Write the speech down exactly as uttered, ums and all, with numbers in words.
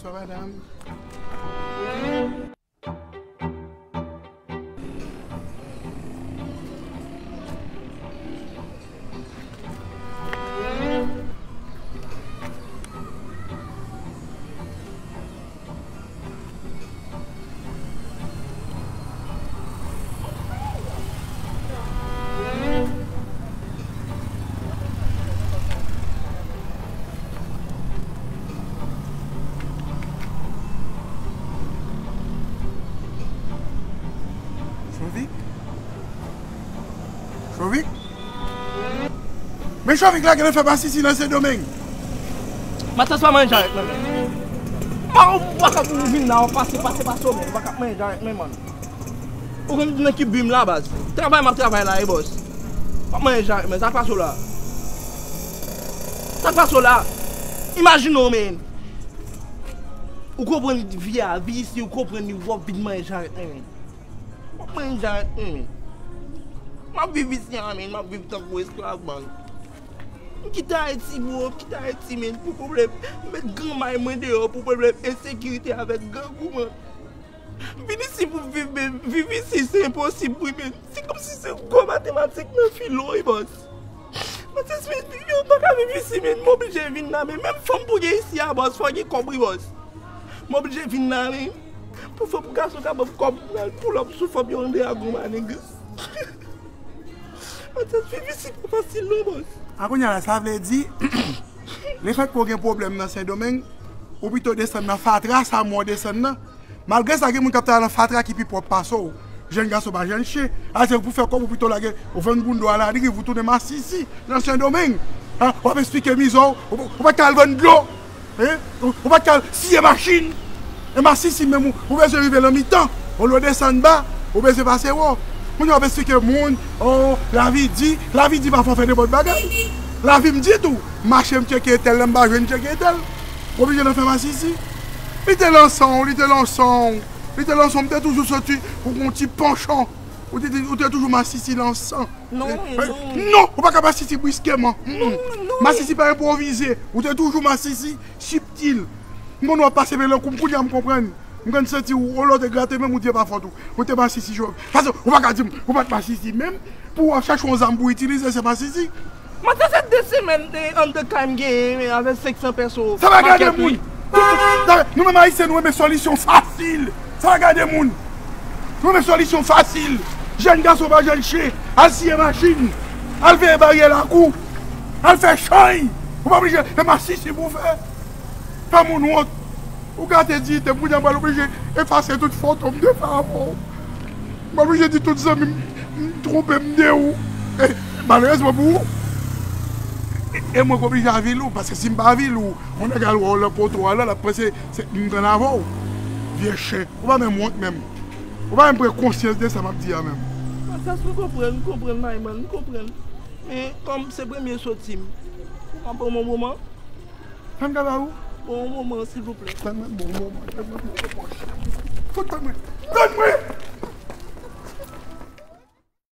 Bonsoir, madame. Chovik? Chovik? Men Chovik lage nan fè masisi nan Sendomeng. Matyas pa manyen jarèt nan men. Ou pa ka pou vin la, ou pase, pase, pase w men. Ou pa ka manyen jarèt men, man. Ou konn nan ki bi m la, baz. Travay m ap travay la, e bòs. M ap manyen jarèt men. Sa k pase w la? Sa k pase w la? Imajine w, men. Ou konprann vi a, vi isi, ou konprann li, w ap vin manyen jarèt men, men. W ap manyen jarèt men, men. M ap viv isi a, men. M ap viv tankou esklav, man. M kite Ayiti, bro, m kite Ayiti, men, pou pwoblèm. M met granmay mwen deyò pou pwoblèm ensekirite avèk grangou, man. Vin isi pou viv, men viv isi, se enposib, wi, men. Se kòmsi se gwo matematik nan filo, wi, bòs. Matyas, men, yo pa ka viv isi, men. M oblije vin la, men. Menm fanm pou gen isi a, bòs, fò gen kòb, wi, bòs. M oblije vin la, men. Pou fanm, pou gason ka ban m kòb pou al pull up sou fanm yo, Andrea Goma, nèg. Matyas, viv isi pa fasil, non, bòs. A kounye a la, sa vle di, lefètke w gen pwoblèm nan Sendomeng, ou pito desann nan fatra sa mwen desann nan. Malgre sa, gen moun k ap travay nan fatra ki pi pwòp pase w. Jèn gason pa jèn chen. A se pou fè kòb ou pito lage, ou vann bounda w a Ladriv, ou tounen masisi nan Sendomeng. A, w ap esplike mizè w, ou, ou pa t ka al vann dlo. Hein? Ou, ou pa t ka al siye machin. E masisi menm ou, ou bezwen rive nan mitan. Olye w desann ba, ou bezwen pase wo. Moun yo ap esplike moun, oh, lavi di, lavi di pafwa fè nenpòt bagay. Lavi m di tou, mache m tcheke entèl, lè m pa jwenn tcheke entèl. Oblije nan fè masisi. Li te lan san w, li te lan san w, li te lan san w, m te toujou santi ou gon ti panchon. Ou te, ou te toujou masisi lan san. Non, eh, eh, non. Non, ou pa ka masisi briskeman. Mm, mm. Non, non. Masisi pa enpwovize. Ou te toujou masisi sibtil. M konn w ap pase men lan kou m, kounye a m konprann. M konn santi w, olye w te grate menm ou di e pa fòt ou. Ou te masisi jò. Paske ou pa ka di m, ou pa t masisi menm. Pou w ap chache yon zam pou itilize, se masisi. Mwen te se de semèn de, anndan kay m genyen avèk senk san pèso. Sa pa gade moun. Tout, tout, sa, nou menm Ayisyen, nou renmen solisyon fasil. Sa pa gade moun. Nou renmen solisyon fasil. Jèn gason pa jèn chen. Al siye machin. Al veye baryè lakou. Al fè chay. Ou pa oblije fè masisi pou w fè. Fè moun wont. Ou gate diyite m, kounye a m pral oblije efase tout foto m te fè avè w. M oblije di tout zanmi m, m twonpe m de ou. E, malerezman pou ou, e, e mwen k oblije avili w, paske si m pa avili w, yon nèg al wè w nan poto a la, l ap panse se m grann avè w. Vye chen. Ou pa menm wont menm. Ou pa menm pran konsyans de sa m ap di a menm. Matyas, m konprann, m konprann, Mayman, m konprann. Men, kòm se premye soti m, ou pa ban m yon moman? Tann gade ou. Bon, yon moman, silvouplè. Tann mwen, bon, yon moman. Tann mwen, bon, yon moman. Fout tann mwen. Tann mwen!